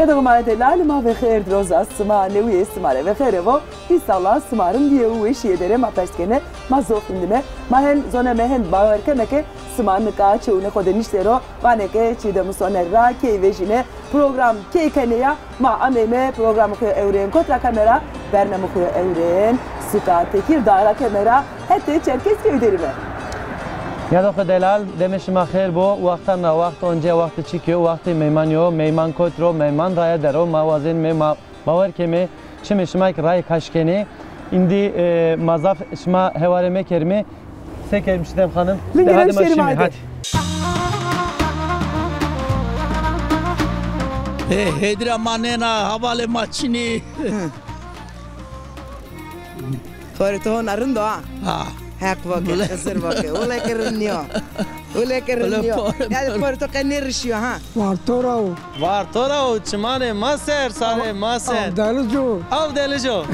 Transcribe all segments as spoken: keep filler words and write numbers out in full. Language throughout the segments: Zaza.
Hema delal, ma ve xêr, roza sima newîye sima rê ve xêr evo. Însala sima rindîye û weşîye der ê. Ma pers kenê, ma zof rindîme. Ma hen zoneme, hen bawer keme ke sima nika çewunê xo de niştê ro, vanê ke çî de musone ra key vejîne, program key kenê ya. Ma ameyme programê xo yo ewrên. Kot ra keme ra? Bernamê xo yo ewrên, suka Tekîrdağ ra keme ra hetê Çerkezkewî derîme. Nîyadoxê delal, demê şima xêr bo. Waxtan ra waxt once, waxtê çikî yo, waxtê meymanî yo. Meyman kot ro, meyman raye der o. Ma wazenîme, ma bawer keme çimê şima kî raye kaş kenê. Îndî, e, ma zaf şima heware mekerîme. Se kerîme Çiğdem Xanim? Lingî ra şêrîme, hadi. Ê, hêdî ra ma nêna, hevalê ma çinî. Porê to hona rind o ha? Ha. Heq vake, Xizir vake. Wele ke rind nîyo. Wele ke rind nîyo. Yanî porê to qe nêrişîyo ha? Varto ra o. Varto ra o, çimanê ma ser, sarê ma ser. Avdelic o. Avdelic o.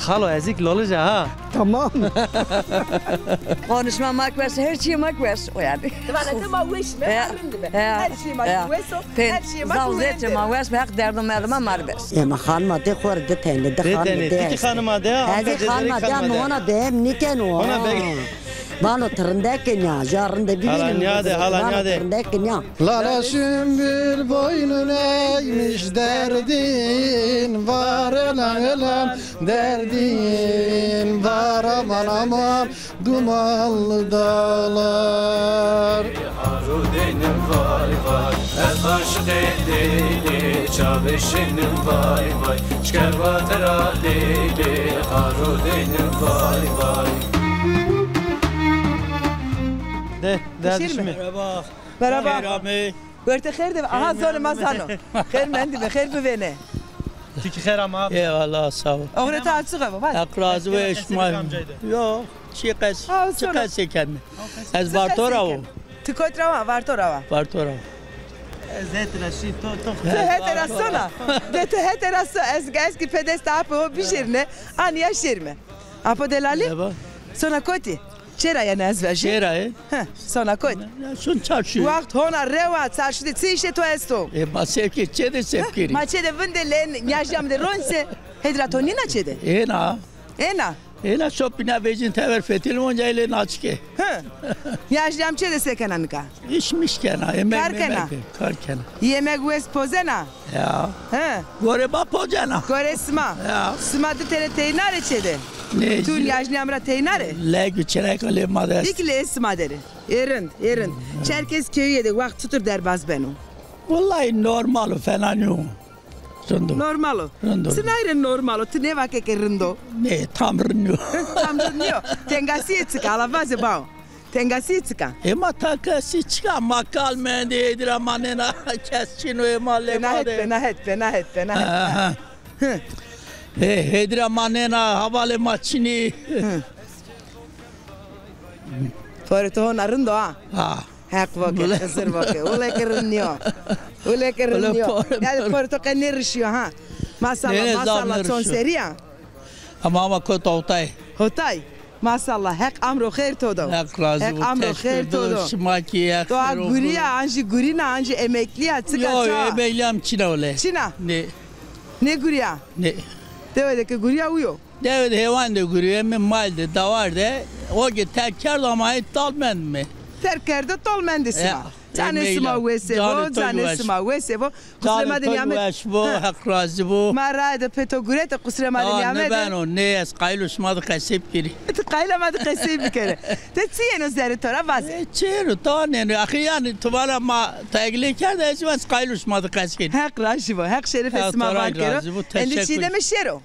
Xalo, ez kî lolij a ha. Tamam. Konuşma ma kî wes, her çîyê ma kî wes o yanî. Ti vana ke ma weş îme, ma rind îme. Her çîyê ma kî wes o, her çîyê ma kî rind îme. Zaf zêde ma wes be, Heq derdo merdima ma rê bes. Ema xanima de xo rê di tenî, di xanima de. Di tenî, ti kî xanima de, ez kî xanima de, ama hona behem nêkeno. Hona behem. Vano ti rindek ê nîya, ja rinde bivînî. Hala nîya de, hala nîya de. Ti rindek ê nîya. Lale sümbül boynun eğmiş derdin var, elem elem derdin var, aman aman dumanlı dağlar. Harudeynim vay vay, ez aşık edeyni, çavişinim vay vay, şker vatera leyli, harudeynim vay vay. De, de. Merhaba. Merhaba. Xêr amey. Wertê xêr de. Aha, zonê ma zano. Xêr mendîme, xêr bivêne. Ti kî xêr ama. Eyvallah, sağ ol. Oxirê to açıq ebo, vaj. Heq razî bo şima. Yo, çi qes, çi qesê keme. Ez Varto ra wo. Ti kot ra wa? Varto ra wa. Varto ra. Ez hetê ra şî, to, to. Ti hetê ra sona. De ti hetê ra so, ez, ez kî pê dest apo bijêrîne, anîya şêrîme. Apo delalî? Sona kotî? Çê ra yanî ez vajî. Çê ra yê? He, sona kot? Ya, son çarşu. Waxt hona rewa, çarşu de çi îşê to esto? E, ma sewkê çê de sewkerî. Ma çê de vinde lê nîyajîyam de ron se, hêdî ra to nîna çê de? Êna. Êna? Êna şopîna vejîn tever fetil onca lê naçike. He. Nîyajîyam çê de se kena nika? Îş miş kena, yemek memek, kar kena. Yemek wes pozena? Ya. He. Gorê ma pocena. Gorê sima. Ya. Sima di tenê teynarê çê de? Nê? Tu nîyajnîya mi ra teynarê? Leg û çireka lê ma de est. Hîk lê sima derê. Ê rind, ê rind. Çerkezkewîye de waxt çitur derbaz beno? Wellahî normal o, fena nîyo. Rind o. Normal o. Rind o. Çinay rê normal o? Ti nêvake ke rind o. Nê, tam rind nîyo. Tam rind nîyo. Tengasîye çik a, ala vaze bao. Tengasîye çik a? Ema tengasîye çik a? Ma kal mendî, hêdî ra ma nêna, kes çin o, ema lê ma de. Fenahet, fenahet, fenahet, fenahet. Aha. Hı. Ê, hêdî ra ma nêna, hevalê ma çinî. Hı. Porê to hona rind o ha? Ha. Heq vake, Xizir vake. Wele ke rind nîyo. Wele ke rind nîyo. Yanî porê to qe nêrişîyo ha? Maşallah, maşallah, çon serî ya? Ama, ama kot hotay. Hotay. Maşallah, Heq amro xêr to do. Heq razî bo. Heq amro xêr to do. Şima kî Heq xêr bo. To a gurî ya, an jî gurî na, an jî emeklî ya, çik a, ça? Yo, emeklî am çin a wele. Çin a? Nê. Nêgurîya? Nê. Dewe de ke gurîya uyo? Dewe de hêwan de gurîyo, eme mal de, dawar de, o ke terk kerdo ama ay tal mendîme. Terk kerdo, tal mendî sima. Canê sima wes bo, canê sima wes bo. Qusrê ma de nîyame. Weş bo, Heq razî bo. Ma raye de pê to gurete, qusrê ma de nîyame de. Nêbeno, nê ez qayîl o şima de qesey bikerî. Ti qayîl a ma de qesey bikerê. De çi yeno zerrê to ra vaze. E, çi yeno, ta nêno. Axir yanî ti vana ma teglî kerde, ez zî ez qayîl o şima de qesey bikerî. Heq razî bo, Heq şerefê sima var kero. Endî Çîdeme şêro.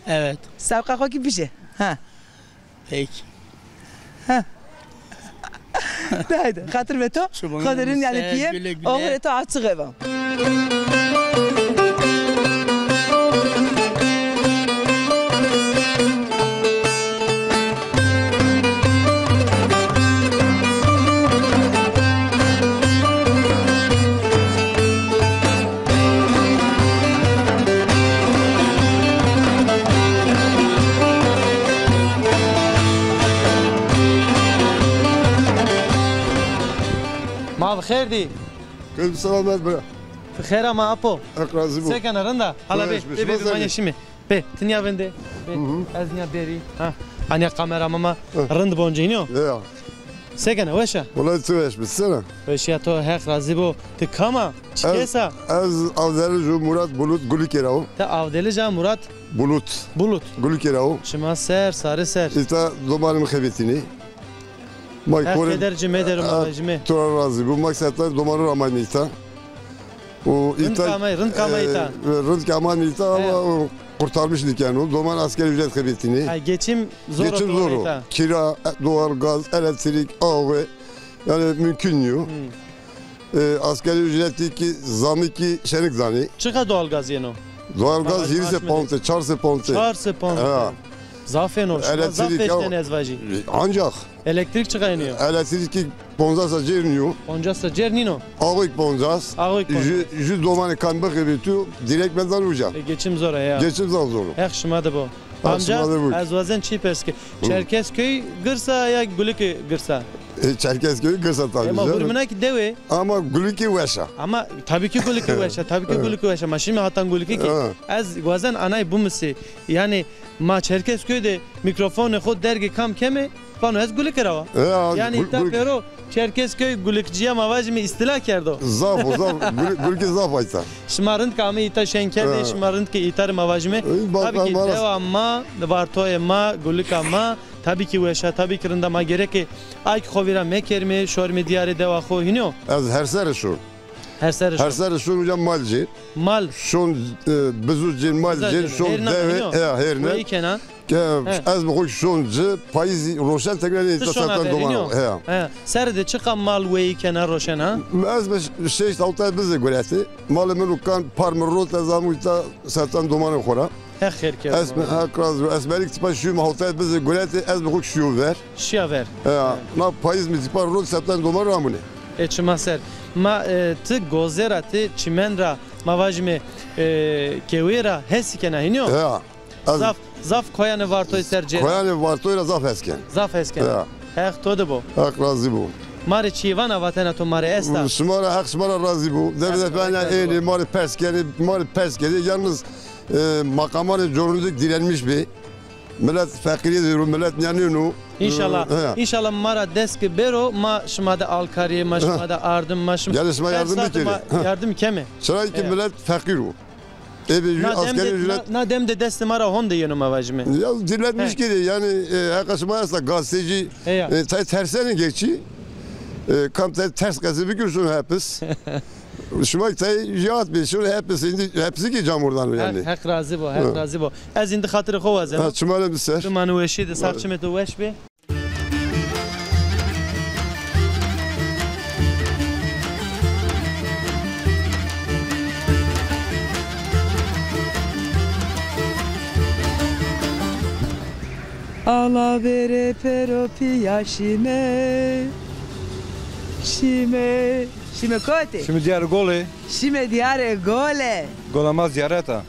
Evet. Sewqa xo kî bijê. Ha. Peki. Ha. De haydi, xatir ve to. Xo de rind yanî pîye. Oxirê to açiq ebo. Ma bi xêr dî. Keyf selamet bira. Xêr ama apo. Heq razî bo. Se kena, rind a? Hala bê, bê, bê, bê, ma şîme. Bê, ti nîya vindê. Bê, ez nîya bêrî. Ha, anya kamera mama. Rind bonce nîyo? Ya. Se kena, weş a? Wela ti weş bî, sena? Weşîya to, Heq razî bo. Ti kam a? Çi kes a? Ez Avdelij o, Murat Bulut Gulikê ra o. Ti Avdelij a, Murat Bulut. Bulut. Gulikê ra o. Çima ser, sarî ser. Îta domanê mi xebetînê. Ma korê keder ci medero, ma vajîme. To ra razî bo. Ma sertan domanî ra amayme îta. O îta, rind ke amay, rind ke amay îta. E, rind ke amayme îta ama o kurtarmış nîkeno. Doman asgari ücret xebetînê. Ha, geçim zor o. Geçim zor o. Kira, e, doğal gaz, elektrik, awe. Yanî mümkün nîyo. E, asgari ücretî kî, zamî kî şenik zanî. Çiqa doğal gaz yeno? Doğal gaz hîrê sey pound, çar sey pound. Çar sey pound. Ha. Zaf êno, şima zaf eştene ez vajî. Ancak. Elektrik çiqa ênîyo? Elektrik kî poncas ra cêr nîyo. Poncas ra cêr nîno? Awe kî poncas. Awe kî poncas. Jü, jü domanê kam bixebitîyo, direkt ben zan uca. E, geçim zor a ya. Geçim zaf zor o. Heq şima de bo. Amca, ez wazen çî pers ke. Çerkezköy girs a ya Gulikê girs a? E, Çerkezköy girs a tabii canım. Ama hurmina ki dewe. Ama Gulikê weş a. Ama tabii ki Gulikê weş a, tabii ki Gulikê weş a. Ma şîme hatan Gulikê ki. Ez wazen anay bimusî. Yanî ma Çerkezköy de mîkrofonê xo dergê kam keme, vano ez Gulikê ra wa. Yanî îta pêro Çerkezköy Gulikcîya ma vajîme îstîla kerdo. Zaf o, zaf. Gul-, Gulikê zaf a îta. Şima rind ke ame îta şenkerdê, şima rind ke îta rê ma vajîme. Tabii ki dewa ma, Vartoyê ma, Gulika ma, tabii ki weş a, tabii ki rind a, ma gereke ay ki xo vîra mekerîme, şorîme dîyarê dewa xo, hînî yo? Ez her serre şon. Her serre şon. Her serre şon uca mal cên. Mal. Şon, e, bizû cên, mal cên, şon deve, ya, hêrne. Weyî kena. Ke ez bi xo şon ci, payîzî roşen tekrar îta sertan doman. He. Serre de çiqa mal weyî kena, roşena? Ez bi şeşt hewtay bizê guretî. Malê min û kan par mi rot, ez amo îta sertan domanê xo ra. Heq xêr kero. Ez, Heq razî bo. Ez belîk tipa şîyo, mi hewtay bizê guretî, ez bi xo şîyo ver. Şîya ver. Ya, na payîz mi tipa rot sertan doman ra amune. E, çima ser. Ma, e, ti goze ra, ti çimen ra, ma vajîme, e, kewê ra hesî kena, hînî yo? Ya. Zaf, zaf koyanê Vartoyî ser cêna. Koyanê Vartoyî ra zaf hes ken. Zaf hes ken. Ya. Heq to de bo. Heq razî bo. Ma rê çîyê vana, vatena to ma rê esta? Şima ra, Heq şima ra razî bo. Dev de pena ênê, ma rê pers kenê, ma rê pers kenê. Yalnız, e, maqamanê corûnî de direnmiş bê. Milet feqîrîye de ro, milet nîyanêno. Înşallah. E, he. Înşallah ma ra dest ke bêro, ma şima de alkarîye, ma şima de ardim, ma şima... Yanî şima yardim bikerê. Yardim keme. Çira ki milet feqîr o. Ebe jü asgari ücret. Na, na dem de destê ma ra honde yeno, ma vajîme. Ya diretmiş kerê, yanî, e, heqa şima esta gazetecî, e, tay tersenê geçî. E, kam tay ters qesî bikir şono hepis. Şima tay jî hat bê, şono hepis, îndî hepsî kî camordano yanî. Heq, Heq razî bo, Heq razî bo. Ez îndî xatirê xo wazeno. Ha, çimanê mi ser. Çimanê weşî de, sar çimê to weş bê. Ala bêrê pêro pîya şîme. Şîme. Şîme kotî? Şîme dîyarê Golê. Şîme dîyarê Golê. Gola ma zîyaret a.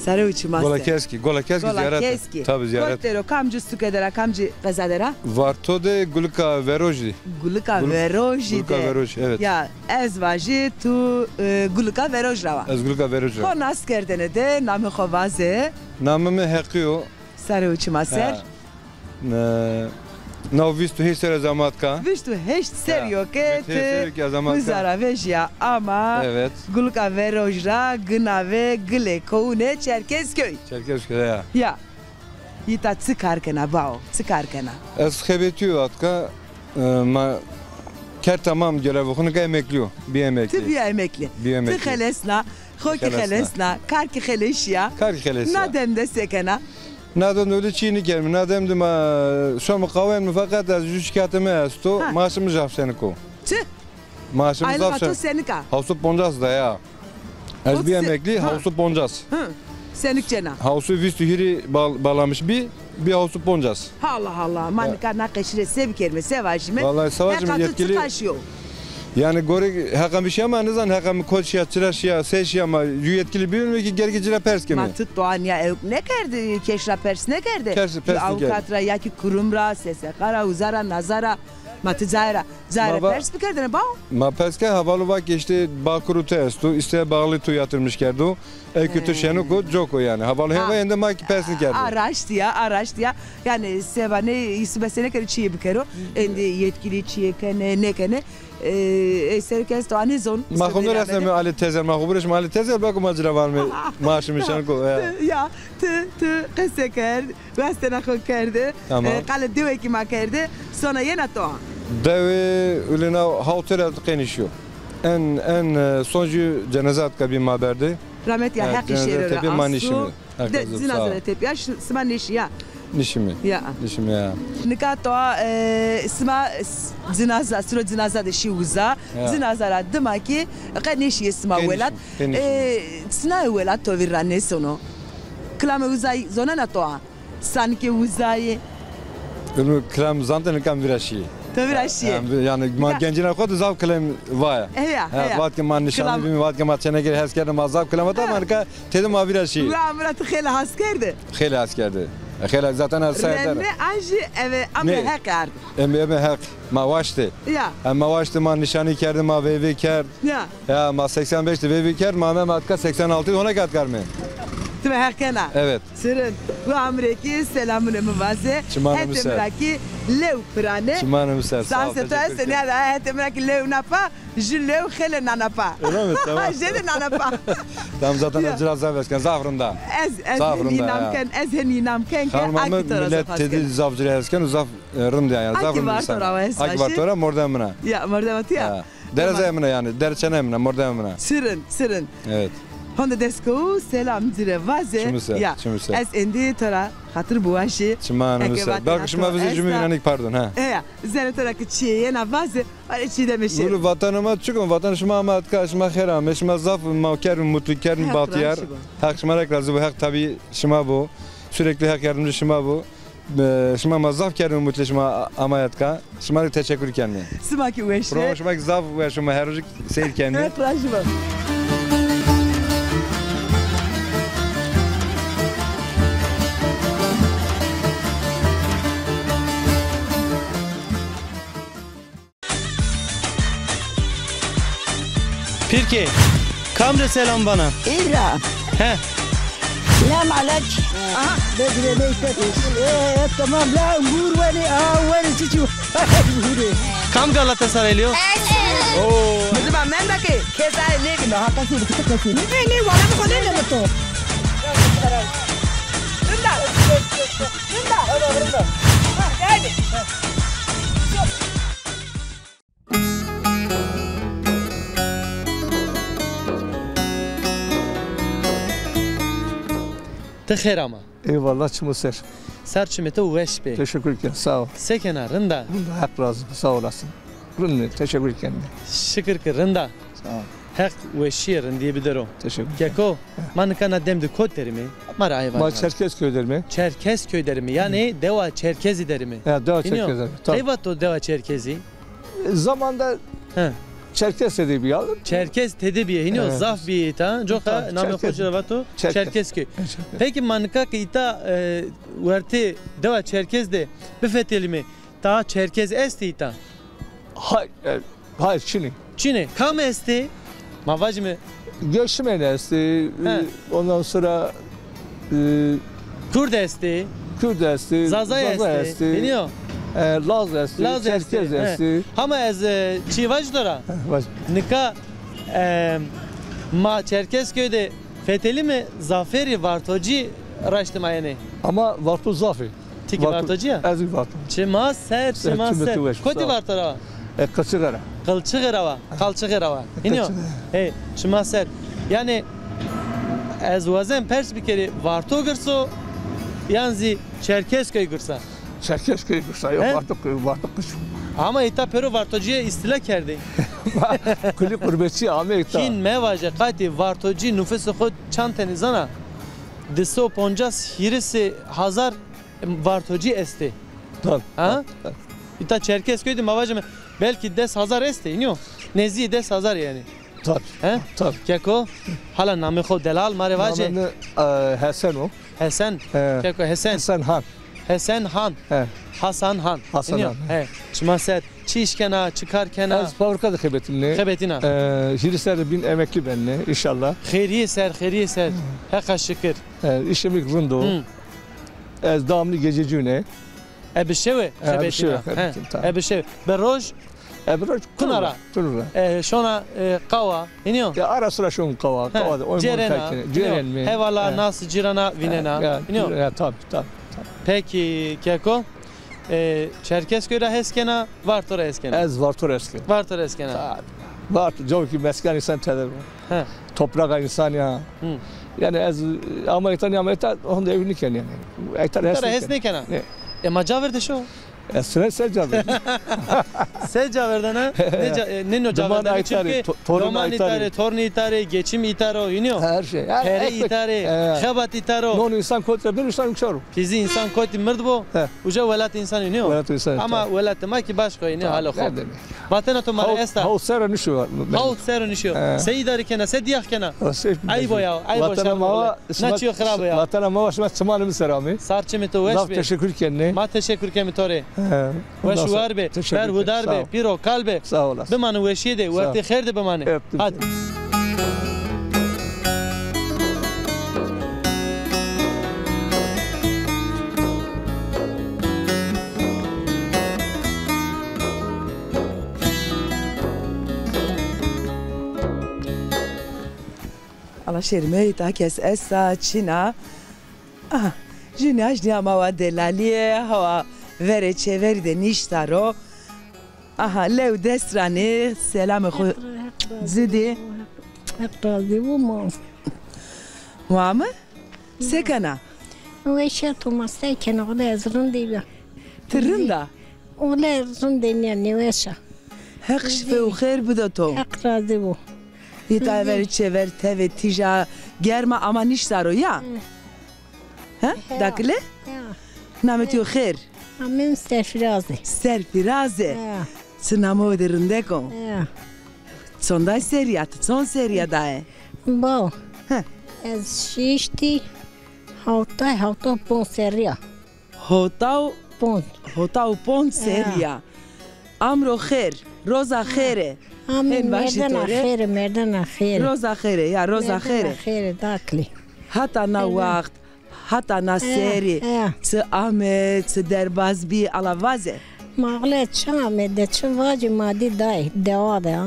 Sare û çima ser. Gola Keskî, Gola Keskî zîyaret. Gola Keskî. Tabii zîyaret. Kot der o, kamcî suke der a, kamcî qeza der a? Varto de Gulika Verojî. Gulika Verojî de. Gulika Veroj, evet. Ya ez vajî tu, e, Gulika Veroj ra wa. Ez Gulika Veroj ra. Xo nas kerdene de namê xo vaze. Namê mi Heqî yo. Sare û çima ser. Ha. E, naw vîst û heşt serre ez amatka. Vîst û heşt serrî yo ke ti uza ra vejîya ama Gulika Veroj ra gina ve Gilê Kowune Çerkezköy. Çerkezköy, ya. Ya. Îta çi kar kena bao? Çi kar kena? Ez xebetîyo atka, e, ma kerd tamam görevê xo, nika emeklî yo. Bî emeklî. Ti bîya emeklî. Bî emeklî. Ti xelesna. Xo kî xelesna, kar kî xeleşîya. Kar kî xeleşîya. Na dem de se kena? Na dem de öyle çî nîkerîme. Na dem de ma şome qaweme, feqet ez jû şikayetê mi esto. Ha. Maaşê mi zaf senik o. Çi? Maaşê mi zaf senik. Aylık to senik a? Hewt sey poncas da ya. Ez bî emeklî, ha, hewt sey poncas. Hı. Senik cena. Hewt sey vîst û hîrî bal-, balamiş bî. Bî hewt sey poncas. Allah Allah. Ma nika na qeşî rê se bikerîme, se vajîme? Vallahi se vajîme, yetkilî. Heqa tu çiqa şîyo? Yanî gorê heqa mi şîya, ma nizan heqa mi kot şîya, çira şîya, se şîya, ma jû yetkilî bîbîme kî gergê ci ra pers keme. Ma tu toa nîya ewk nêkerde, keş ra pers nêkerde? Pers, pers nêkerde. Jû avukat ra ya kî kurum ra, S S K ra, uza ra, naza ra. Ma ti cayê ra, cayê ra pers bikerdêne, bawo? Ma pers ke, hevalu va ki işte Bağkur tu esto, isteğe bağlı tu yatırmış kerdo. Eke tu şenik o, cok o yani. Hevalu hên va, êndî ma ki pers nêkerdêne. A raştî ya, a raştî ya. Yani seba nê îsme senêkero, çiyê bikero. Êndî yetkilî çiyê kenê, nêkenê. E, ey ser kes to anê zon. Ma xo nêresneme Alî Tezel, ma xo biresneme Alî Tezel, bako ma ci ra vanme, ma şîme şenik o. Ya, ti, ti qese kerd. Westena xo kerde. Tamam. E, qalê dewekî ma kerde. Sona yena to a? Dewê ulina hawtera qe nîşîyo. En, en, e, son jî ceneza tika bî ma berdê. Rahmet ya, e, Heqî şêrê ra asu. De, cinazere tepîya, sima nêşîya. Nîşîme. Ya. Nîşîme ya. Nika to a, e, sima s-, cinaza, siro cinaza de şî uza. Ya. Cinaza ra dima kî qe nêşîyê sima welat. Qe nîşîme. E, sinayê welat to vîr ra nêsono? Kilamê uzayî zonena to a? Sanikê uzayî. Unu kilam zante, nika mi vîra şîyê. To vîra şîyê. Yani, yani ma gencîna xo de zaf kilam vaya. Heya, heya. Vat ke ma nîşanlî bîme, vat ke ma çênekê rê hes kerdîme, ma zaf kilam vata, ma nika tede ma vîra şîyê. Ura, ura ti xeylê has kerde? Xeylê has kerde. E, xeylê zaten ez serdar. Rende an jî eve emrê Heq ard. Em, emrê Heq. Ma waştê. Ya. Em ma waştê, ma nîşanî kerdê, ma veyvê kerd. Ya. Ya, ma seksen beş de veyvê kerd, ma ame, ma tika seksen altı de hona ke atkar me. Ti ve Heq kena. Evet. Sirin. Bu amrê kî selamûnê mi vaze. Çimanê mi ser. Hetê mi ra kî lew pirane. Çimanê mi ser. Sağ ol, teşekkür ederim. Sanse to estê nîyada, hetê mi ra kî lew napa, jû lew xeylê nana pa. Öyle mi? Tamam. Jê de nana pa. Tamam, zaten ez ci ra zaf hes ken, zaf rind a. Ez, ez hên înam ken, ez hên înam ken ke a kî to ra zaf hes ken. Xanima mi, milet tede zaf ci ra hes ken û zaf, e, rind a yani, zaf rind însan a. A kî var to ra, wes vajî. A kî var to ra, mordemê min a. Ya, mordemê to ya. Ha. Derezeya min a yani, dereçenaya min a, mordemê min a. Sirin, sirin. Evet. Honde dest ko, selam ci rê vaze. Çimû ser, ya, çimû ser. Ez êndî to ra xatir biwajî. Çimanê mi ser. Belkî şima vizê jûmî vînenîk, pardon, ha. Eya, zerê to ra ki çîyê yena vaze, are Çiğdemê şêro. Wilo vatanê ma çik o, vatanê şima ama tika, şima xêr ame, şima zaf ma kerdin mutlu, kerdin bahtiyar. Heq şima rek razî bo, Heq tabî şima bo. Sürekli Heq yardımcı şima bo. E, şima ma zaf kerdin mutlu, şima amaya tika. Şima rê teşekkür kenîme. Sima kî weş be. Program şima kî zaf weş ame, her rojik seyr kenîme. Heq razî bo. Pîrkê, kam rê selam vana? Îbra. He. Selam alek. Aha, Bedre Bey tepis. E, e, tamam la, bur wenî, a, wenî çiçî. Bure. Kam Galatasaraylı o? Ez. Oo. Bizim menda ki, kezayê nêvî. Daha kasî, kısa kasî. Ne, ne, wala mi xo ne, ne to. Rinda. Rinda. Ha, geldi. Ti xêr ama. Eyvallah, çimû ser. Ser çimê to weş bê. Teşekkür ken, sağ ol. Se kena, rind a? Rind a, Heq razı, sağ olasın. Rind, teşekkür ken. Şikir ki rind a. Sağ ol. Heq weşîye rindîye bidero. Teşekkür ken. Keko, ma nika na dem de kot derîme? Ma ra ay vaje. Ma Çerkezköy derîme. Çerkezköy derîme, yanî dewa Çerkezî derîme. Ya, dewa Çerkezî derîme. Tabii. Qey vato dewa Çerkezî? Zamanda Çerkez tede bîya. Çerkez tede bîye. Hînî yo, zaf bîye îta. Coka namê xo ci ra vato Çerkezköy. Peki ma nika ke îta, e, wertê dewa Çerkez de bifetelîme, ta Çerkez estê îta? Hay, e, hayır, çinê. Çinê. Kam estê? Ma vajîme. Göçmen estê, e, ondan sonra E, Kurd estê. Kurd estê, Zaza estê. Hînî yo? E, Laz estê, Çerkez estê. Hama ez, e, çî vaj to ra. Vaj. Nika, e, ma Çerkezköy de fetelîme, zaferî Vartocî raştî ma yenê. Ama Varto zaf ê. Ti kî Vartocî ya? Ez kî Varto. Çima ser, çima ser. Kotî Varto ra wa? E, Qilçixê ra. Qilçixê ra wa. Qalçixê ra wa. Hînî yo? Hey, çima ser. Yanî ez wazen pers bikerî, Varto girs o yan zî Çerkezköy girs a? Çerkezköy girs a, yo, Varto, Varto girs o. Ama îta pêro Vartocîye îstîla kerdê. Kulî qurbetçî ame îta. Hîn mevaje, qatî Vartocî nufusê xo çand tenî zana? Di sey û poncas, hîrê sey hazar Vartocî estê. Tabii, ha? Tabii, tabii. Îta Çerkezköy de ma vajîme belkî des hazar estê, nîyo? Nezdîyê des hazar yanî. Tabii. He? Tabii. Keko, hala namê xo delal ma rê vaje. Namê mi, e, Hesen o. Hesen. He. Keko Hesen. Hesen Han. Hesen Han. He. Hasan Han. Hasan Înî yo? Han. He. Çima ser? Çi îş kena? Çi kar kena? Ez fabrika de xebetinî. Xebetina. E, hîrê serre bîn emeklî benî înşallah. Xêrîye ser, xêrîye ser. Heqa şikir. E, îşê mi rind o. Hı. Ez devamlı gececî ne. E, bi şewe xebetina. E, bi şewe xebetin, tamam. E, bi şewe. Bi roj? E, bi roj. Kuna ra? Kuna ra. E, şona, e, qawa, înî yo? Ya, ara sıra şon qawa, qawa de, oyun cêrena, kay kene, cêrenme. Hevala, nas, cîrana vînena, înî yo? Ya, tabii, tabii, tabii. Peki, keko, e, Çerkezköy ra hes kena, Varto ra hes kena? Ez Varto ra hes kena. Varto ra hes kena. Tabii. Varto, cawkî mesken însan teder. He. Toprağa însan ya. Hı. Yanî ez, e, ama îta nîyame îta, honde ewî nîken yanî. Îta ra hes nêkena. Nê. E, ma ca ver de şo? E, sine se ca ver. Se ca ver de ne? Ne ca, e, ne no ca ver de ne? Çimkî doman îta rê, tornî îta rê, geçim îta ro, înî yo? Her şey. Pere îta rê, xebat îta ro. Non însan kotî ra bêro, însan uca ro. Pîzî însan kotî mird bo, uca welat însan, înî yo? Welat însan. Ama welatê ma kî başka, înî yo, halê xo. Vatena to ma rê esta? Hawt serre nişo. Hawt serre nişo. He. Se îdarî kena, se dîyax kena? Eyb o ya, eyb o. Vatena ma wa, na çîyo xirab o ya. Vatena ma wa, şima çimanê mi ser amê. Sar çimê to weş bê. Zaf teşekur kenê. Ma teşekur kemî to rê. He. Weş û war bê, berhudar bê, pîr û kal bê. Sağ olasın. Bimanê weşîye de, wertê xêr de bimanê. Öptüm seni. Hadi. Ala şêrîme, îta kes esta, çin a. Aha, jû nîya, jû nîya ma wa delalîye, hawa verê çêverî de nîşta ro. Aha, lew dest ra nê, selamê xo ci dî. Heq razî bo, ma. Wa mi? Se kena? Weşîya to, ma se kena, wele ez rindî bîya. Ti rind a? Wele rindê nîya, nêweş a. Heq şife û xêr bido to. Heq razî bo. Îta verê çêver tevê tîja germ a ama nîşta ro ya. He. He? He. Dakile? Ya. Namê to yo xêr? Namê mi Serfîraz ê. Serfîraz ê. Ya. Çi nameyê de rindek o. Ya. Çonday serrî ya, ti çond serrî ya daye? Baw. He. Ez şîştî, hawtay, hawtay ponc serrî ya. Hota û ponc. Hota û ponc serrî ya. Amro xêr, roza xêr ê. Amîn. Hên vajî to rê. Merdena xêr ê, merdena xêr ê. Roza xêr ê, ya, roza xêr ê. Merdena xêr ê, dakilî. Hata na waxt, hata na serrî, çi ame, çi derbaz bî, ala vaze. Ma xo rê çi ame de, çi vajî, ma dî day, dewa de, ha?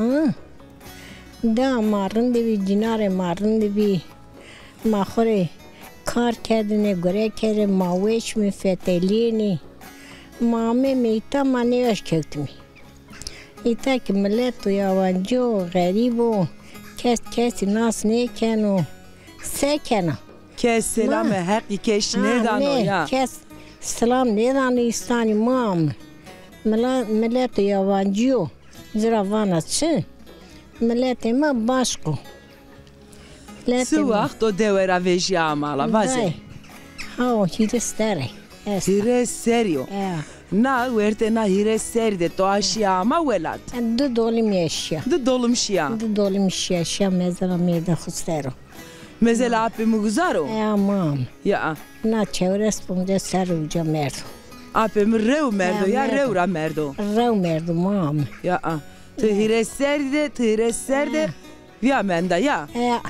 Dewa ma rindî bî, cînarê ma rindî bî. Ma xo rê kar kerdêne, gure kerdêne, ma weş mî, fetelîyêne. Ma amême îta, ma nêweş kewtîme. Îta kî mileto yawancî yo, xerîb o, kes kesî nas nêkeno. Se kena? Kes selamê Heqî keş nêdano ya. Kes selam nêdano, îstanî ma ame. Mila-, mileto yawancî yo. Ci ra vana çi? Miletê ma başq o. Çi waxt o dewe ra vejîya ama, ala vaze? Day. Ha, o hîris serrî esta. Hîris serrî yo. Ya. Na wertê na hîris serrî de to aşîya ama welat? Di dolim şîya. Di dolim şîya. Di dolim şîya, şîya mezela mêrdê xo ser o. Mezela apê mi guzar o? Ya, mam. Ya. Na çewres ponces serrî uca merdo. Apê mi rew merdo ya, rew ra merdo? Rew merdo, mam. Ya. Ti hîrê serrî de, ti hîrê serrî de vîya menda ya. Ya.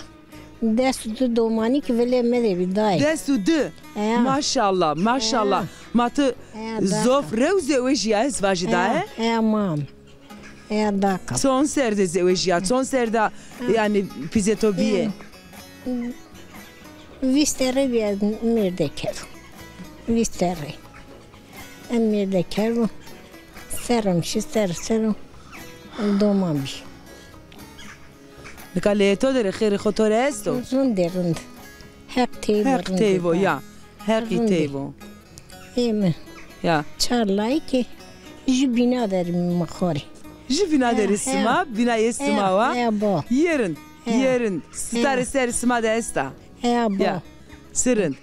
Des û di domanî kî vilê mi de bî dayê. Des û di. Ya. Maşallah, maşallah. Ya. Ma ti zof rew zewejîya, ez vajî dayê. Ya, mam. Ya, daka. Çond serrî de zewejîya? Çond serrî de, yanî, pîzê to bîyê? Vîst serrî bî ez mêrde kerdo. Vîst serrî. Ez mêrde kerdo. Serrim şi, ser, serrim doman bî. Nika leyê to de rê, xêrê xo to rê esto? Rindê rind. Heq teybo. Heq teybo, ya. Heqî teybo. Ê mi. Ya. Çar layikê jû bîna der mi xo rê. Jû bîna der sima, bîna yê sima wa. Ya, bo. Yê rind, yê rind. Sitarê serê sima de esta. Ya, bo. Ya. Çi rind.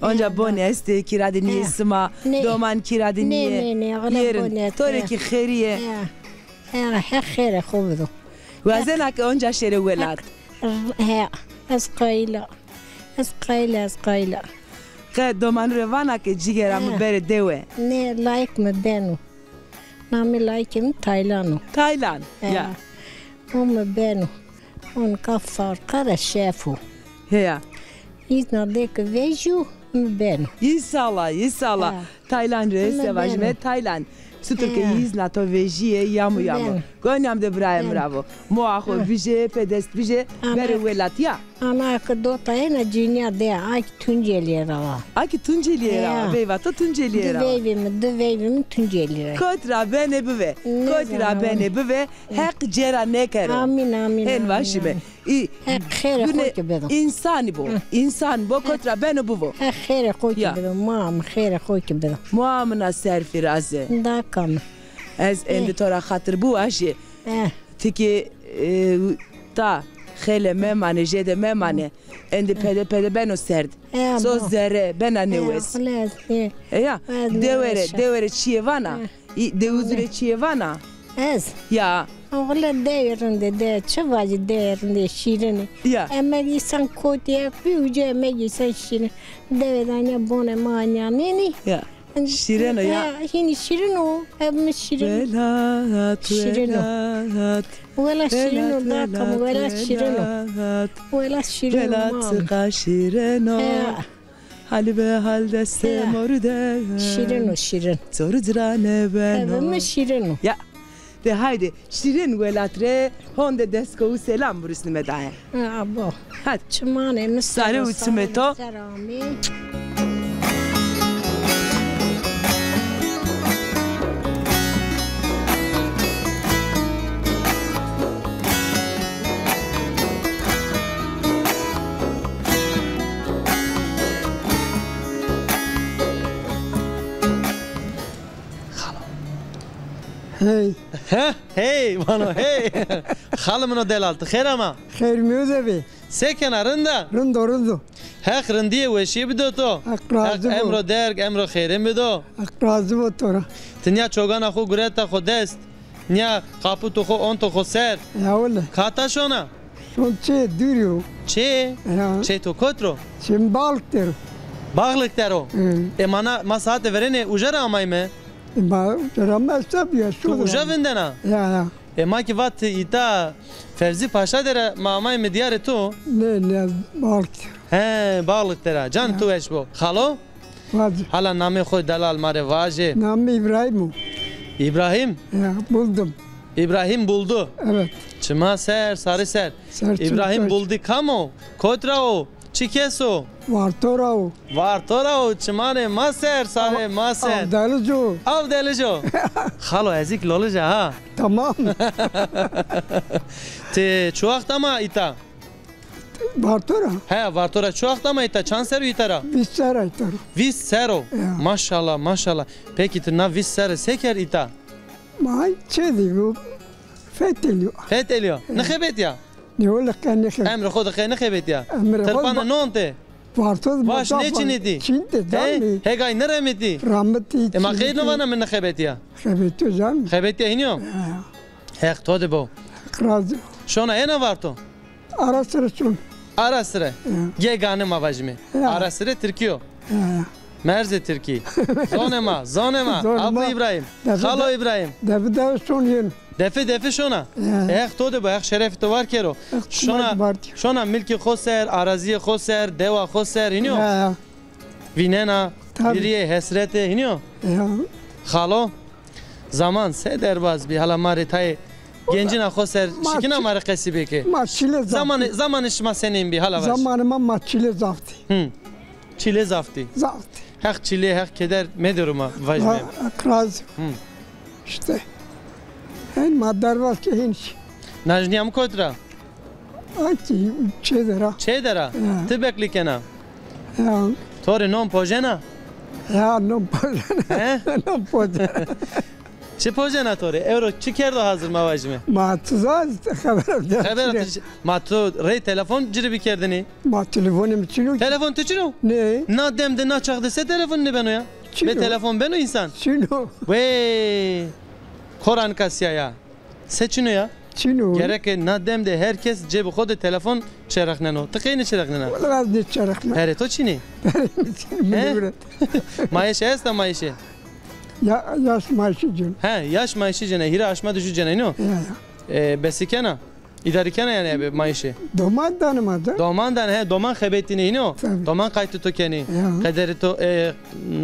Onca bonî estê, kîra de nîyê sima, doman kîra de nîyê. Nê, nê, nê, yê rind. To rê kî xêrî yê. Ya. Ya, Heq xêrê xo bido. Wazena ke onca şêrê welat. He, ez qayîl a. Ez qayîl a, ez qayîl a. Qe domanî rê vana ke cîgera mi, he, bere dewe? Nê, layik mi beno. Namê layikê mi Taylan o. Taylan. He. Ya. O mi beno. O nika farqa ra şef o. Heya. Îzna de ke vejîyo, mi beno. Înşallah, înşallah. Ha. Taylan rê se vajîme, Taylan. Çitur ke îzna to vejîye, yamo yamo. Gonîyam de birayê mi ra vo. Moa xo bijê, pê dest bijê, berê welat ya. Ana ke dota ena cinîya de, ay ki Tuncelîye ra wa. Ay ki Tuncelîye ra wa. Veyva to Tuncelîye ra wa. Di veyvê mi, di veyvê mi Tuncelîye ra. Kot ra benê bive. Kot ra benê bive. Heq cêra nêkero. Amîn, amîn. Hên vajîme. Î, Heq xêrê xo ki bido. Însanî bo. Însan bo, kot ra beno bivo. Heq xêrê xo ki bido. Ma mi xêrê xo ki bido. Ma mi na ser firaze. Daka mi. Ez êndî to ra xatir biwajî. Ti ki, e, ta xêle memanê, jêde memanê. Êndî pede pede beno serd. So zerre bena nêwes. E ya, dewe rê, dewe rê çîyê vana. Î, dewizû rê çîyê vana? Ez? Ya. Oxile dewê rindê, de, çi vajî dewê rindê, şîrin ê. Ya. Emeg îsan kotî, ya, pî uca emeg îsan şîrin. Dewê de anîya bonê ma anîya nênî. Ya. Şîrin o ya. Ya, hînî şîrin o, ev mi şîrin. Welat, şîrin o. Welat. Welat şîrin o, daka mi, welat şîrin o. Welat şîrin o, welat ma. Çiqa şîrin o. Ya. Halî be hal destê morî de. Şîrin o, şîrin. Zoru cira nêbeno. Ev mi şîrin o. Ya. De haydi, şîrin welat rê honde dest kowu selam birusnîme daye. Ha, bo. Hadi. Çimanê mi sare û çimê to. Ser amî. Hey. He? Hey, vano hey. Xalê min o delal, ti xêr ama? Xêr mi o de bê. Se kena, rind a? Rind o, rind o. Heq rindîye weşîye bido to. Heq razî bo. Heq emro derg, emro xêrên bido. Heq razî bo to ra. Ti nîya çogana xo gureta xo dest. Nîya qaputo xo onto xo ser. Ya wele. Kata şona? Şon çê dûrî yo. Çê? Ya. Çê to kot ro? Çê mi Bağlık der o. Bağlık der o. Hı. E ma na, ma saete verêne uca ra amayme. E ma uca ra ma hesab ya. Tu uca vindena? Ya, ya. E ma ki vat îta Fevzî Paşa der a, ma amayme dîyarê to. Ne, ne, Bağlık der o. He, Bağlık der a. Can tu weş bo. Xalo? Vaze. Hala namê xo delal ma rê vaje. Namê Îbrahîm o. Îbrahîm? Ya, buldum. Îbrahîm Buldu. Evet. Çima ser, sarî ser. Ser çim taş. Îbrahîm Buldu kam o? Kot ra o? Çi kes o? Varto ra o. Varto ra o, çimanê ma ser, sarê ma ser. Avdelic o. Avdelic o. Xalo, ez kî lolij a ha. Tamam. Ti çi waxt ama îta? Varto ra? He, Varto ra çi waxt ama îta? Çand serr o îta ra? Vîst serr a îta ra. Vîst serr o. Ya. Maşallah, maşallah. Pekî ti na vîst serre se kerd îta? Ma çê dî bu fetelîyo. Fetelîyo. Ya. Nixebetîya? Ne wele qe nixebetîya. Emrê xo de qe nixebetîya? Emrê xo de. Tirpanê non tê? Varto de. Vaş nêçinitî? Çin tê canî. Hegay niremitî? Ramitî. E ma qey nivana mi nixebetîya? Xebetîyo canî. Xebetîya hînî yo? Ya. Heq to de bo. Heq razî bo. Şona ena Varto? Ara sire çûn. Ara sire. Ya. Gegane ma vajîme. Ya. Ara sire tirkî yo. Ya, ya. Merzê tirkî. Zonê ma, zonê ma. Zonê ma. Apo Îbrahîm. Xalo Îbrahîm. Defi defi şûn yên. Defi defi şona. Ya. Heq to de bo, Heq şerefê to war kero. Şona, şona milkê xo ser, arazîyê xo ser, dewa xo ser, hînî yo? Ya, ya. Vînena, birîyê, hesretê, hînî yo? Ya. Xalo. Zaman se derbaz bî, hala ma rê tayê gencîna xo ser şikîna ma rê qesî bike. Ma çîle zaf. Zamanê, zamanê şima senên bî, hala vaj. Zamanê ma, ma çîle zaf dî. Hı. Çîle zaf dî. Zaf dî. Heq çîle, Heq keder medero ma vajîme. Heq razî. Hı. Îşte. Hên ma derbaz ke hên şî. Najnîya mi kot ra? Ay ki çê der a. Çê der a? Ya. Ti beklî kena? Ya. To rê non pojena? Ya, non pojena. He? Non pojena. Çi pojena to rê? Ewro çi kerdo hazir ma vajîme? Ma tu zaz xeber. Xeber. Ma to rey telefon ci rê bikerdinî? Ma telefonê mi çin o. Telefon tu çin o? Ne. Na dem de, na çax de se telefon nêbeno ya? Çin o. Bê telefon beno însan? Çin o. Wey. Koran kasîya ya. Se çin o ya? Çin o. Gereke na dem de her kes cêbê xo de telefon çerexneno. Ti qey nêçerexnena? Wela ez nêçerexna. Perê to çin ê? Perê mi çin ê, mi nêguret. Mayişê esta mayişê? Ya, yaş mayişî cêno. He, yaş mayişî cêna, hîrê aşma de jû cêna, îno? Ya, ya. E, besî kena? Îdarî kena yanî ebe mayişê? Doman danê ma de. Doman danê, he, doman xebetînê, îno? Tabii. Doman qaytê to kenê. Ya. Qederê to, e,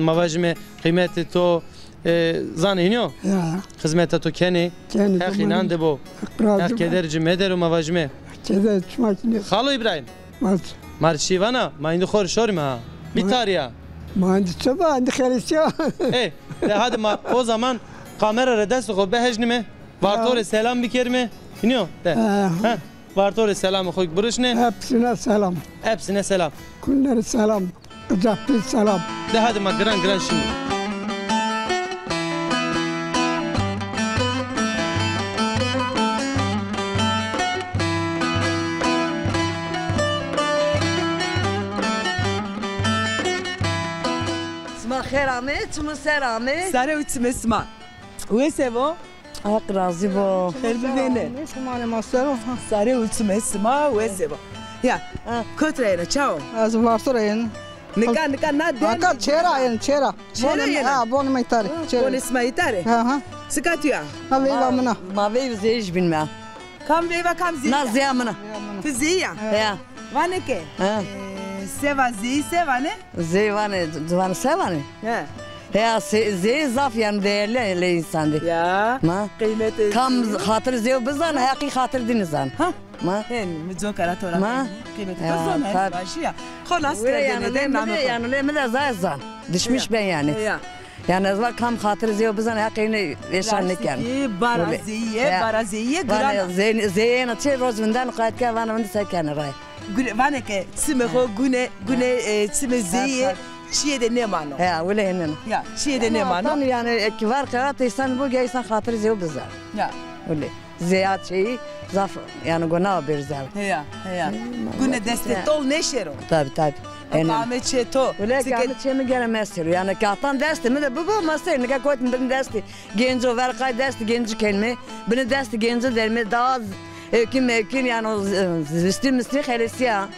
ma vajîme, qîmetê to, e, zanê, îno? Ya. Xizmeta to kenê. Kenê. Heq înan de bo. Heq razî bo. Heq keder ci medero, ma vajîme. Keder çima kî nê. Xalo Îbrahîm. Vac. Ma rê çî vana, ma îndî xo rê şorîme ha. Bî tarî ya. Ma îndî çi va, îndî xelesîya. Ê, de hadi ma o zaman kamera rê destê xo bihejnîme. Varto rê selam bikerîme. Înî yo? De. He. He. Varto rê selamê xo kî birişnê. Hepsine selam. Hepsine selam. Kullere selam. Qica pîl selam. De hadi ma giran giran şîme. Sima xêr amê, çimû ser amê. Sare û çimê sima. Wes ebo? Heq razî bo. Xêr bivêne. Şima ne ma ser o. Sare û çimê sima wes ebo. Ya, ha. Kot ra yena, çawo? Ez Varto ra yena. Nika, nika na dem. Nika çêra yena, çêra. Çêra yena? Ha, bonê ma îta rê. Çêra. Bonê sima îta rê? Ha, ha. Sika tu ya? Ha, veyva min a. Ma veyv zeyij bîn ma. Kam veyva, kam zeyî? Na zêya min a. Ti zeyî ya? He. Vanê ke, ha, e, seva zeyî se vanê? Zeyî vanê, vanê se vanê? He. Heya, se-, zeyî zaf yanî değerli lê însan de. Ya. Ma. Qîmetê zeyî. Kam xatir zeyî bizan, heqî xatir dî nizan. Ha. Ma. Hen, mi coka ra to ra. Ma. Qîmetê to zon, hen vajî ya. Xo nas kerdêne de, namê xo. Yanî lê mi de zaf zan. Dişmiş ben yanî. Ya. Yanî ez va kam xatir zeyî bizan, heqî îne vêşan nêken. Rastî kî bara zeyîye, bara zeyîye giran a. Zeyî, zeyî ena çê roz vindan qayt ke vana vindî se kenê ray. Gune, vanê ke çimê xo gune, gune, e, çimê zeyîye çîyê de nêmano. He, wile hêneno. Ya, çîyê de nêmano. Yanî, yanî, e, kî var qewat însan bo ge însan xatir zeyî bizan. Ya. Wile. Zeyî çîyê zaf, yanî, guna bêr zaf. Heya, heya. Gune destê tol nêşêro. Tabî, tabî. Eke ame çê to. Wile ke ame çê mi gere mesero. Yanî ke atan destê mi de bibo, ma sey nika kotîme binê destê genco, ver qay destê genco kenîme. Binê destê genco derîme, daha ewkîn mewkîn, yanî o z-, zistî mistî xelesîya.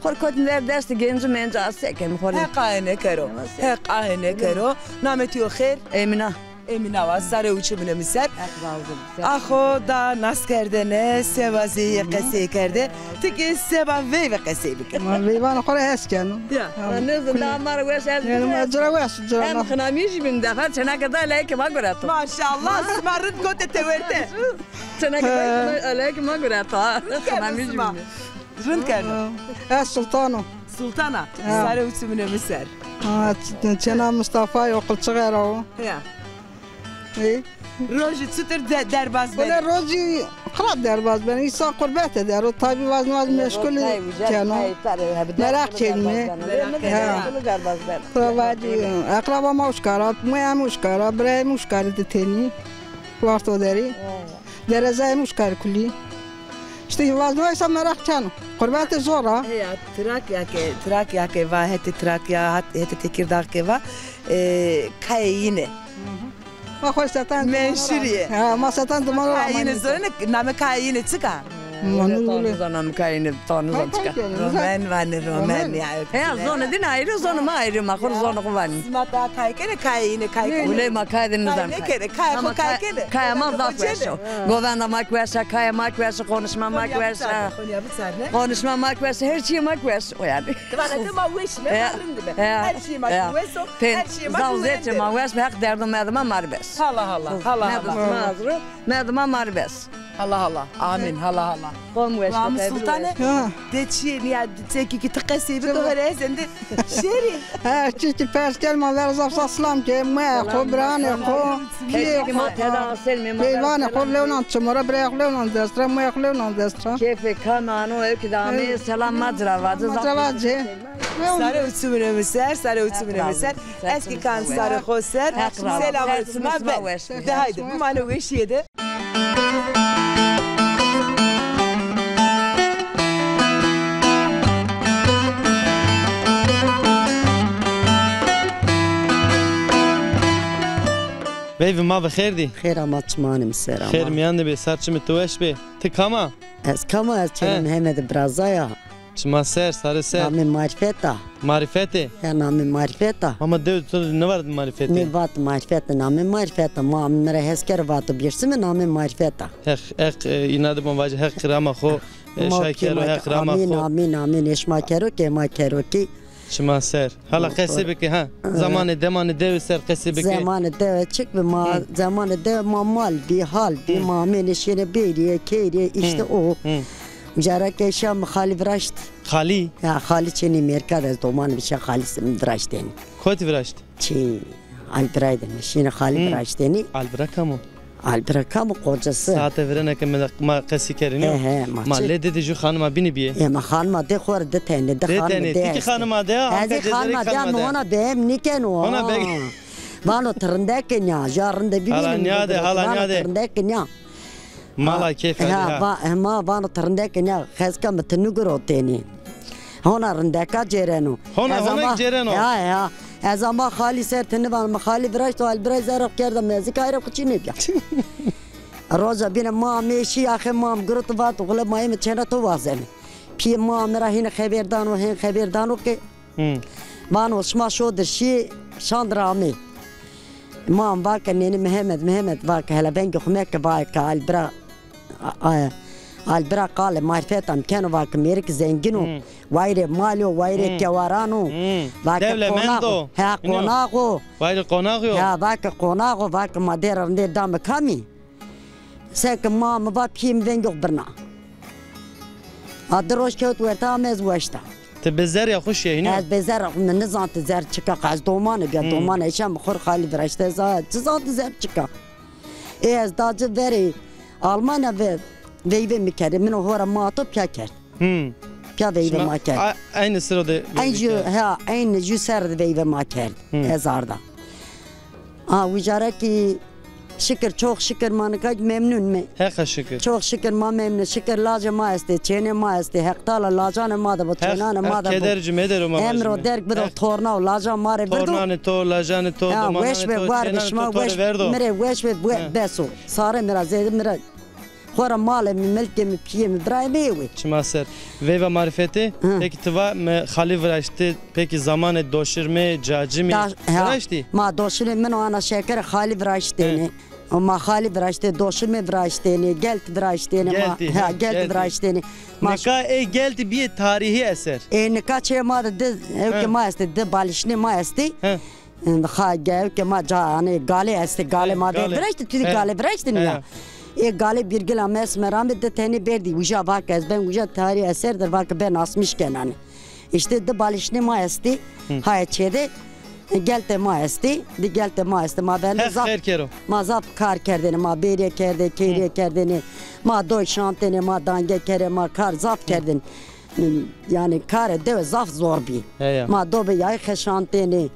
Xo rê kotîme ver destê genco menco, a se kenîme xo rê. Heq aye nêkero. Heq aye nêkero. Namê to yo xêr? Emîna. Emîna wa, sare û çimûnê mi ser. Axo da nas kerdêne, seba zeyîye qesey kerde. Ti kî seba veyve qesey bike. Ma veyvanê xo ra hes keno. Ya. Ha, nêzon, da ma rê weş ez. Yanî ma ci ra weş, ci ra. Hem xinamî jî bîn defa çêneke da leyekê ma gureto. Maşallah, sima rind kotê tewerte. Çêneke da leyekê ma gureto. Xinamî jî bîn. Rind keno. Ez Sultan o. Sultan a. Ha. Sare û çimûnê mi ser. Ha, ç-, çêna Mustafa yo, Qilçixê ra o. Ya. Ê? Rojî çitur de-, derbaz benê? Wele rojî xirab derbaz benê. Însan qurbete der o. Tabî vazno vaz meşgul keno. Meraq kenîme. Meraq kenîme. Ha. Xira vacî, eqraba ma uşka ra, moya mi uşka ra, birayê mi uşka rê di tenî. Varto derî. Derezayê mi uşka rê kulî. Îşte vazno însan meraq keno. Qurbete zor a. Heya, Trakya ke, Trakya ke va, hetê Trakya, hat-, hetê Tekirdağ ke va, e, kayê yîne. Ma xo setan. Menşurîye. Ha, ma setan dimano. Kayê yîne zonenê, namê kayê yîne çik a? Manu bile. Tanizan namê kayê yîne, tanizan çik a? Romen vanê, Romen ya. He, zonê din ayrı, zonê ma ayrı, ma xo zonê xo vanî. Sima ta kay kenê, kayê yîne kay kenê? Wele ma kay de nizan kay. Kay nêkenê, kayê xo kay kenê? Kaya ma zaf weş o. Govenda ma kî weş a, kaya ma kî weş a, konuşma ma kî weş a. Konuşma ma kî weş a, her çîyê ma kî weş o yanî. Ti vanê ke ma weş îme, ma rind îme. Her çîyê ma kî weş o, her çîyê ma kî rind îme. Zaf zêçê ma weş be, Heq derdo merdima ma rê bes. Hala hala, hala hala. Merdima ma rê bes. Hala hala. Amîn. Hala hala. Qom weş be. Sultane. Ha. De çîyê nîya çekî kî ti qesey bike, to here ez êndî şêrî. Ha, çî kî pers ken ma ver zaf zaf selam ke, moyê xo, biranê xo, pîyê xo, peyvanê xo, lewnan çimo ra, birayê xo lewnan dest ra, moyê xo lewnan dest ra. Kêfê kam ano, ewkî de amê, selam ma ci ra vace. Ma ci ra vace. Sare û çimûnê mi ser, sare û çimûnê mi ser. Ez kî kan sarê xo ser. Selamê sima be. De haydi, bimane weşîye de. Ey, ma bi xêr dî. Xêr ama, çimanê mi ser ama. Xêr mîyan de bê, ser çimê tu weş bê. Ti kam a? Ez kam a? Ez Çênê Mehemedê Biraza ya. Çima ser, sare ser. Namê Marîfet a. Marîfetê? Ya, namê Marîfet a. Ama dew tu nêvat Marîfetê? Nêvat Marîfet, namê Marîfet a. Ma mi ra hes kero vato Bêrsimî, namê Marîfet a. Heq, heq, e, îna de bon vajî, heq rama xo, e, şay kero, heq rama xo. Amîn, amîn, amîn. Ê şima kero kî, ma kero kî. Çima ser. Hala qesê bike ha. Zemanê demanê dewe ser qesê bike. Zemanê dewe çik bi ma, zemanê dewe ma mal bî, hal bî, ma amêne şêne bêrîye, kêrîye, îşte o. Cara ke şa mi xalî viraşt. Xalî? Ya, xalî çênî mêrka de, ez domanê mi şa xalî viraştênî. Kotî viraşt? Çi, Albirayî de mi şîne xalî viraştênî. Albira kam o? Albira kam o? Kocası. Saete virêne ke mi, ma qesî kerînî yo. He, he, ma. Ma çi? Lê didi jû xanima bînî bîye. E, ma xanima de xo rê di tenê, di xanima de. Ti kî xanima de ya? Ez zî xanima de ya, mi hona behem nîkeno. Hona be. Vano ti rindek in ya, ja rinde bîbî. Hala nîyade, hala nîyade. Ti rindek in ya. Mala keyf ha, ha. Va-, ma vano ti rindek in ya, xeska mi ti nigirotênî. Hona rindeka cêreno. Hona, hona cêreno. Ya, ya. Ez ama xalî ser ti nivano, mi xalî viraşto, Albirayî zerre xo kerda mezîk, ayra xo çî nêbîya. Roja bîne ma amê şî, axê ma mi giroto, vato xule ma ê mi çêna to wazenê. Pîyê ma mi ra hînî xebêr dano, hên xebêr dano ke vano şima şodir şî, şandir amê. Ma va ke nênî Mihemed, Mihemed, va ke hela vengê xo meke, va ke Albira, a, a, Albira qalê marîfeta mi keno, va ke mêrik zengîn o, wayirê malî yo, wayirê kewaran o, va ke qonax o. Ha, qonax o. Wayirê qonax yo. Ha, va ke qonax o, va ke ma dêra rindê dame kamî. Seke ma mi va pîyê mi vengê xo birna. A di roj kewt wertê, ame ez weşta. Ti bêzerrîya xo şîye hînî yo? Ez bêzerrîya xo, mi nizan ti zerr çik a, ez domane bîya, domane eşa mi xo rê xalî viraşte, ez a, çi zan ti zerr çik a. Ê ez da ci verê Almanya ve veyvê mi kerdê. Min o hora ma to pîya kerd. Hmm. Pîya veyvê ma kerd. Şima a-, eynî siro de veyvê kerd? Eyn jû, ha, eynî jû serre de veyvê ma kerd. Hmm. Ez arda. A, wîcara kî şikir, çok şikir ma nika memnun me. Heqa şikir. Çok şikir ma memnun. Şikir lajê ma estê, çênê ma estê. Heq Teala lajanê ma de bo, çênanê ma de bo. Heq keder ci medero ma vajîme. Emro derg bido, torna û lajan ma rê birdo. Tornanê to, lajanê to, domananê to, çênanê to, to rê verdo. Mi rê weş bê, bes o. Sare mi ra, zêde mi ra. Xora malê mi, milkê mi, pîyê mi, birayê mi ê wê. Çima ser. Veyva marîfetê, pekî ti va mi xalî viraştê, pekî zamanê doşirmê, cacimî viraştî? Ma doşirmê min o ana şekerê xalî viraştêne. Ma xalî viraştê, doşirmê viraştêne, gelt viraştêne ma. Geltî, ha, gelt viraştêne. Nika ê geltî bîyê tarîhî eser. Ê nika çê ma de di, ewkê ma estê, di balişnê ma estê. Xa, gewke ma ca, hanî, galê estê, galê ma viraştî, tu zî galê viraştî nîya. Ê galê Bîrgila Mesmera mi di tenê berdî, uja va ke ez ben uja tarî eser dir, va ke ben asmîş kenanê. Îşte di balişnê ma estî, haye çê de, geltê ma estî, di geltê ma estî, ma bende zaf, ma zaf kar kerdêne, ma bêrîye kerdê, kêrîye kerdêne, ma doy şantêne, ma dange kerê, ma kar zaf kerdêne. Yanî karê dewe zaf zor bî. Heya. Ma do bi yayî xeşantêne.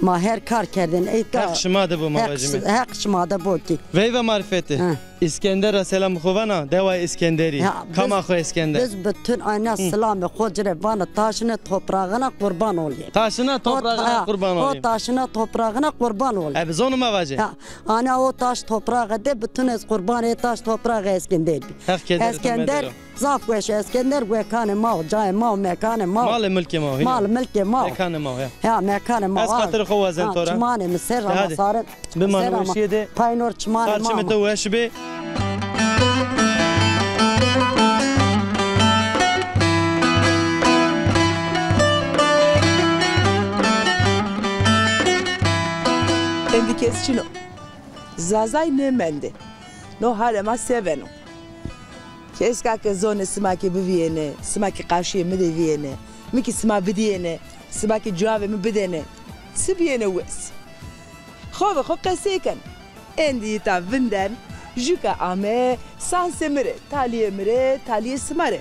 Ma her kar kerdêne. Ey ka. Heq şima de bo ma vajîme. Heq şima de bo kî. Veyva marîfetê. Îskender ra selam xo vana, dewa Îskenderî. Kama xo Îskender. Biz bütün ayna selamê xo ci rê vana, taşine toprağına kurban olayım. Taşına toprağına kurban olayım. O taşına toprağına kurban olayım. E, bi zonê ma vaje. Ha, ana o taş toprağı de bütün ez kurban, e taş toprağı Eskender. Heq kederê to medero. Zaf weş Eskender, wekanê ma o, cayê ma o, mekanê ma o. Malê milkê ma o, hîna. Mal milkê ma o. Mekanê ma o, ya. Ya, mekanê ma o. Ez xatirê xo wazen to ra. Çimanê mi ser ra ma sare. Bimane weşîye de. Paynor çimanê ma. Çimê to weş bê. Endî kes çin o. Zazay nêmendê. No halê ma se beno? Keska ke zonê sima kî bivîyêne, sima kî qaşîyê mi de vîyêne, mi kî sima bidîyêne, sima kî cewabê mi bidêne, çi bîyêne wes? Xo bi xo qesey ken. Endî îta vinden, jû ke ame, sansê mi rê, talîyê mi rê, talîyê sima rê.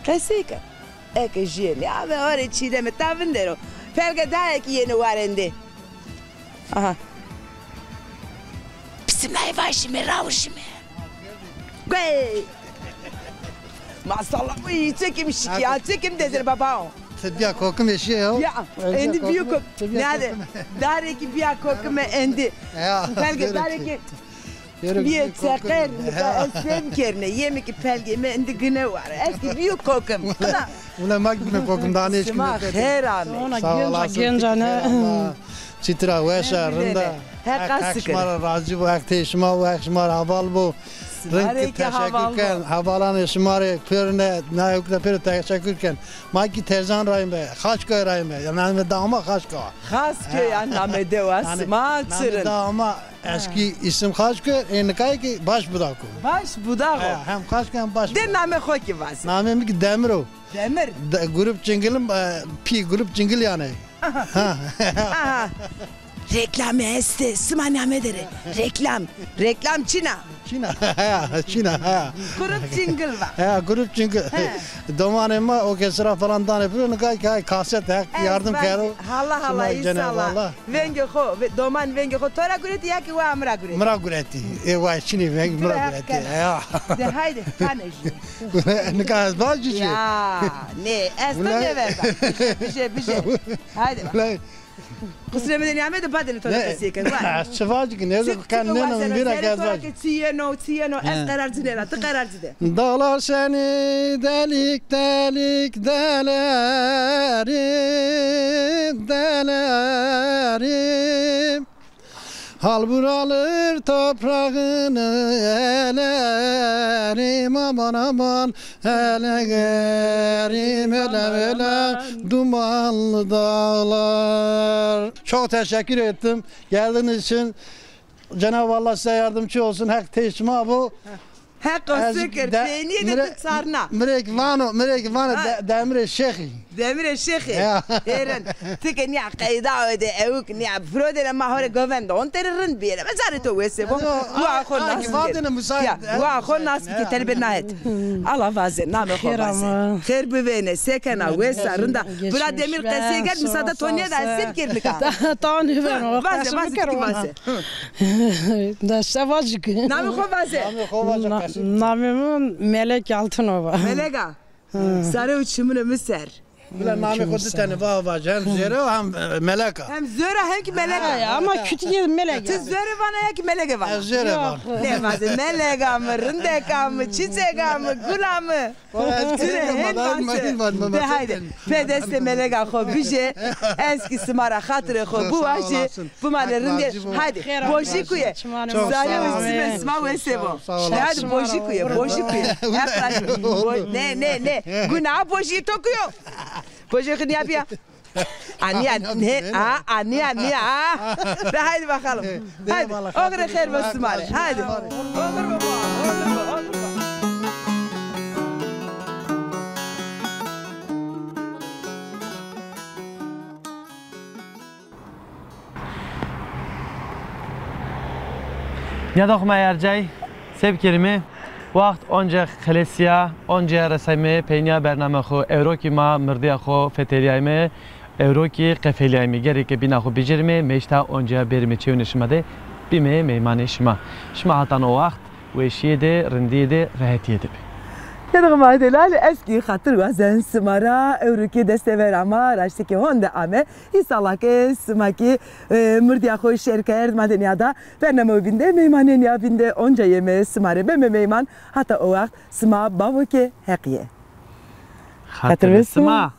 Qesey ken. Eke jûyê nêame, orê Çîdeme ta vindero. Felge daye kî yenê warendê. Aha. Pisinayê vajîme, rawişîme. Guey! Maşallah, uy, çekim şikî ya, çekim dezir baba o. Bîya kokimê şîye ya. Ya, endî bîyo kok-, nade, darekî bîya kokime endî. Ya, pelge darekî bîye teqer, nika ez fêm kerdine, yemekî pelgê mi endî gine ware. Ez kî bîyo kokim. Wina ma kî bîme kokim, daha ne eşkîme. Sima xêr ame. Sağ olasın. Genca ne? Çitira, weş a, rind a. Heq şima ra razî bo, Heq tey şima bo, Heq şima ra heval bo. Rind ki teşekkür ken, hevalanê şima rê pêrine, na hewk de pêro teşekkür ken. Ma kî Terzan rayme, Xaçkoy rayme. Yanî name da ama Xaçko. Xaçkoy ya name dewa sima çirin. Name da ama eski isim Xaçkoy, e nikay ki Baş Budako. Baş Budako. Hem Xaçko hem Baş Budako. De name xo ki vaze. Name mi ki Demir o. Demir. Grup Cingil'im, e, pî, Grup Cingil yanî. Aha. Aha. Reklamî estê, sima name de re. Reklam. Reklam çin a. Çin a, ha, çin a, ha. Grup Cingil va. Ha, Grup Cingil. Domanê ma orkestra falan danê piro, nika ki kaset, Heq yardim kero. Hala hala, înşallah. Vengê xo, doman vengê xo to ra guretî ya ki wa mi ra guretî? Mi ra guretî. E, wa çinî veng mi ra guretî. Ya. De haydi, kanê jû. Nika ez vacî jû. Ya, ne, ez to nêverda. Bije, bije, bije. Haydi bak. Qusrê mi de nîyamê de badê to de qesey ken. Çi vacî ki, ne zî qen nêno, min vîra ke ez vacî. Çi yeno, çi yeno, ez qerar ci nêda, ti qerar ci de. Dağlar seni delik delik delerim, delerim. Halbur alır toprağını elerim, aman aman elerim, elem elem dumanlı dağlar. Çok teşekkür ettim geldiğiniz için. Cenab-ı Allah size yardımcı olsun. Heq tey şima bo. Heq o sikir, peynîye de ti çarna. Mi rê kî vano, mi rê kî vano, Demirê Şêxî. Demirê Şêxî. Ya. Ê rind. Ti ke nîya qeyda o de ewk nîya firodêne ma ho rê govend on terê rind bîyêne. Zarê to wese bo. Wa xo nas bike. Ya, wa xo nas bike, tenê bê nahet. Ala vaze, namê xo vaze. Xêr bivêne, sekena, wesa, rinda. Bira Demir qesey kerd, misada to nêda, ez se bikir nika? Ta nêveno. Vaze, vaze, ti kî vaze. Da se vacik. Namê xo vaze. Namê xo vaze. Namê mi Melek Altınova. Melek a. Sare û çimunê mi ser. Bila namê xo di tene va vaje, hem Zere hem, e, Melek a. Hem Zere hem kî Melek a. Ama kütüye Melek. Ti Zere vana ya kî Melek vana? Ez Zere vana. Ne vaze, Melek a mi, rindek a mi, çiçek a mi, gul a mi. Ti rê hên vaze. De haydi. Pê destê Melek a xo bije. Ez kî sima ra xatirê xo biwajî. Bimane rindê. Haydi. Bojî kuye. Zarê û sime sima wese bo. Haydi bojî kuye. Bojî kuye. Ne, ne, ne. Guna bojî to kuyo. Bojî xo nîya bîya. Anîya ne, a, anîya nîya. De haydi bakalım. Haydi. Oxir xêr bo sima rê. Haydi. Oxir bo, oxir bo, oxir bo. Nîyadoxê ma ercay, se bikerîme? Waxt onca xelesîya, onca resayme peynîya bername xo, ewro kî ma mirdîya xo fetelîyayme, ewro kî qefelîyayme. Gereke bîna xo bicêrîme, meşta onca bêrîme çewnê şima de, bîme meymanê şima. Şima hatan o waxt weşîye de, rindîye de, rehetîye de bê. Nîyadoxê ma delalî, ez kî xatir wazen sima ra, ewro kî destê vera ma raştî kî honde ame. Înşallah ke sima kî, e, mirdîya xo şêr kerd, ma de nîyada bername bîn de, meymanê nîya bîn de, onca yeme sima rê beme meyman, hata o waxt sima bavo ke Heqîye. Xatirê sima.